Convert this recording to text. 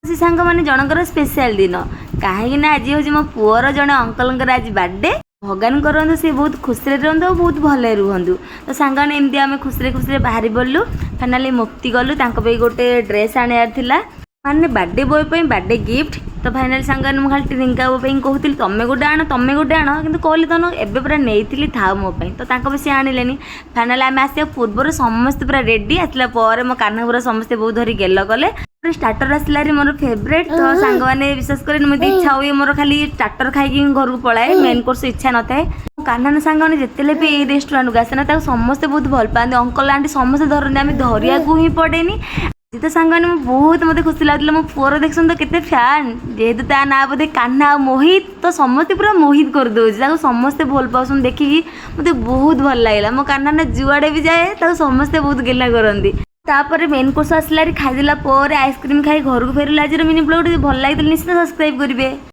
ସେ ସାଙ୍ଗମାନେ, ଜଣଙ୍କର ସ୍ପେଶାଲ ଦିନ। କାହିଁକି ନା ଆଜି ହେଉଛି ମୋ ପୁଅର ଜଣେ ଅଙ୍କଲଙ୍କର ଆଜି ବାର୍ଥଡେ। ଭଗବାନ କରନ୍ତୁ, ସେ ବହୁତ ଖୁସିରେ ରୁହନ୍ତୁ ଆଉ ବହୁତ ଭଲରେ ରୁହନ୍ତୁ। ତ ସାଙ୍ଗମାନେ, ଏମିତି ଆମେ ଖୁସିରେ ଖୁସିରେ ବାହାରି ପଡ଼ିଲୁ। ଫାଇନାଲି ମୁକ୍ତି ଗଲୁ, ତାଙ୍କ ପାଇଁ ଗୋଟେ ଡ୍ରେସ୍ ଆଣିବାର ଥିଲା, ମାନେ ବାର୍ଥଡେ ବୟ ପାଇଁ ବାର୍ଥଡେ ଗିଫ୍ଟ। ତ ଫାଇନାଲି ସାଙ୍ଗମାନେ, ମୁଁ ଖାଲି ରିଙ୍କା ପାଇଁ କହୁଥିଲି, "ତମେ ଗୋଟେ ଆଣ, ତମେ ଗୋଟେ ଆଣ।" କିନ୍ତୁ କହିଲି, "ତମ ଏବେ ପୁରା ନେଇଥିଲି, ଥାଉ ମୋ ପାଇଁ।" ତ ତାଙ୍କ ପାଇଁ ସିଏ ଆଣିଲେନି। ଫାଇନାଲି ଆମେ ଆସିବା ପୂର୍ବରୁ ସମସ୍ତେ ପୁରା ରେଡ଼ି। ଆସିଲା ପରେ ମୋ କାହ୍ନା ପୁରା ସମସ୍ତେ ବହୁତ ଧରି ଗେଲ କଲେ। ଷ୍ଟାର୍ଟର ଆସିଲା ମୋର ଫେଭରେଟ୍। ତ ସାଙ୍ଗମାନେ, ବିଶ୍ୱାସ କରେନି, ମୋତେ ଇଚ୍ଛା ହୁଏ ମୋର ଖାଲି ଷ୍ଟାର୍ଟର ଖାଇକି ହିଁ ଘରକୁ ପଳାଏ, ମେନ୍ କୋର୍ସ ଇଚ୍ଛା ନଥାଏ। କାହ୍ନା ସାଙ୍ଗମାନେ ଯେତେବେଳେ ବି ଏଇ ରେଷ୍ଟୁରାଣ୍ଟକୁ ଆସେ ନା, ତାକୁ ସମସ୍ତେ ବହୁତ ଭଲ ପାଆନ୍ତି। ଅଙ୍କଲ, ଆଣ୍ଟି ସମସ୍ତେ ଧରନ୍ତି, ଆମେ ଧରିବାକୁ ହିଁ ପଡ଼େନି। ଆଜି ତ ସାଙ୍ଗମାନେ, ମୁଁ ବହୁତ ମୋତେ ଖୁସି ଲାଗୁଥିଲା। ମୋ ପୁଅର ଦେଖୁଛନ୍ତି ତ କେତେ ଫ୍ୟାନ୍। ଯେହେତୁ ତା ନାଁ ବୋଧେ କାହ୍ନା ଆଉ ମୋହିତ, ତ ସମସ୍ତେ ପୁରା ମୋହିତ କରିଦେଉଛି। ତାକୁ ସମସ୍ତେ ଭଲ ପାଉଛନ୍ତି, ଦେଖିକି ମୋତେ ବହୁତ ଭଲ ଲାଗିଲା। ମୋ କାହ୍ନା ନା ଯୁଆଡ଼େ ବି ଯାଏ, ତାକୁ ସମସ୍ତେ ବହୁତ ଗେଲା କରନ୍ତି। ତାପରେ ମେନ୍ କୋର୍ସ ଆସିଲା, ଖାଇଦେଲା ପରେ ଆଇସ୍କ୍ରିମ୍ ଖାଇ ଘରକୁ ଫେରିଲା। ଆଜିର ମିନି ବ୍ଲଗ୍ ଯଦି ଭଲ ଲାଗିଥିଲେ, ନିଶ୍ଚିତ ସବସ୍କ୍ରାଇବ୍ କରିବେ।